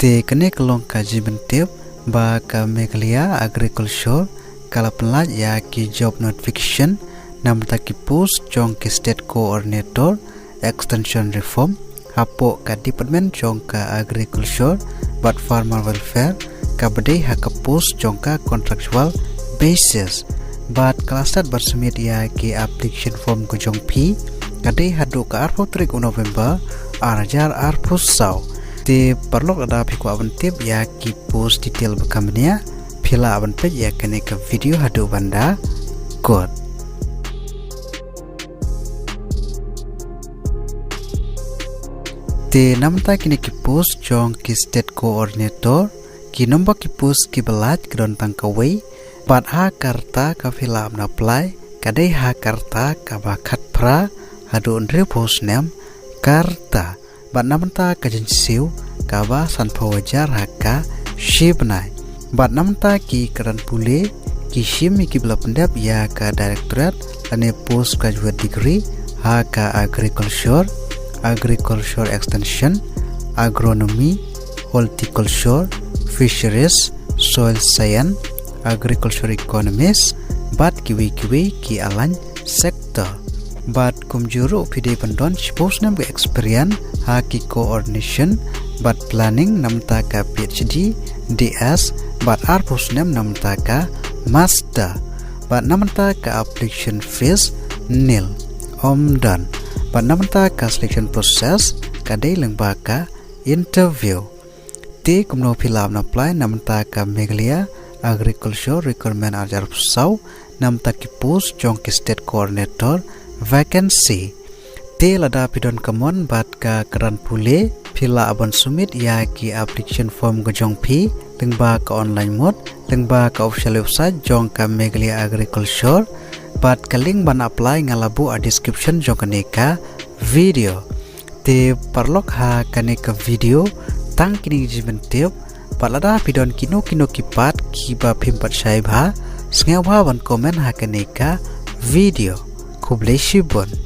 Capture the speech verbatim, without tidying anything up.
Te kane ka long ka jingpyntip ba ka Meghalaya Agriculture ka la pynlait ïa ki job notification namar ta ki post jong ki state coordinator extension reform hapoh ka department jong ka agriculture bad farmer welfare, kaba dei ha ka post jong ka contractual basis. Bad ka la start ban submit ïa ki application form ka jong phi ka dei haduh ka arphew tarik u November ar hajar arphew saw. Te paralok, lada phi kwah ban tip ïa ki post detail ba ka mynta, phi lah ban peit ïa kane ka video haduh ban da kut. Te namar ta kine ki post jong ki state coordinator, ki number ki post kiba lait ka don tang kawei, bad ha ka rta ka phi lah ban apply ka dei ha ka rta kaba khatphra haduh hynriewphew snem ka rta. Bad namar ta ka jingsiew kaba sanphew hajar ha ka shi bnai. Bad namar ta ki kyrdan pule ki shim ïa kiba la pyndep ïa ka directorate lane postgraduate degree ha ka agriculture, agriculture extension, agronomy, horticulture, fisheries, soil science, agriculture economics, bad kiwei kiwei ki aligned sector. Bad kumjuh ruh phi dei ban don shiphew snem ka experience ha ki coordination bad planning namar ta ka PhD, DS, bad arphew snem namar ta ka master. Bad namar ta ka application fees nil, ym don. Bad namar ta ka selection process ka dei lyngba ka interview. Te kumno phi lah ban apply namar ta ka Meghalaya Agriculture Recruitment ar hajar arphew saw namar ta ki post jong ki state coordinator vacancy. Te lada phi don ka mon bad ka kyrdan pule, phi lah ban submit ïa ki application form ka jong phi lyngba ka online mode, lyngba ka official website jong ka Meghalaya Agriculture. Bad ka link ban apply nga la buh ha description jong kane ka video. Te paralok, ha kane ka video tang kine ki jingpyntip. Bad lada phi don kino kino ki pat kiba phim pat shai bha, sngewbha ban comment ha kane ka video. Khublei shibun.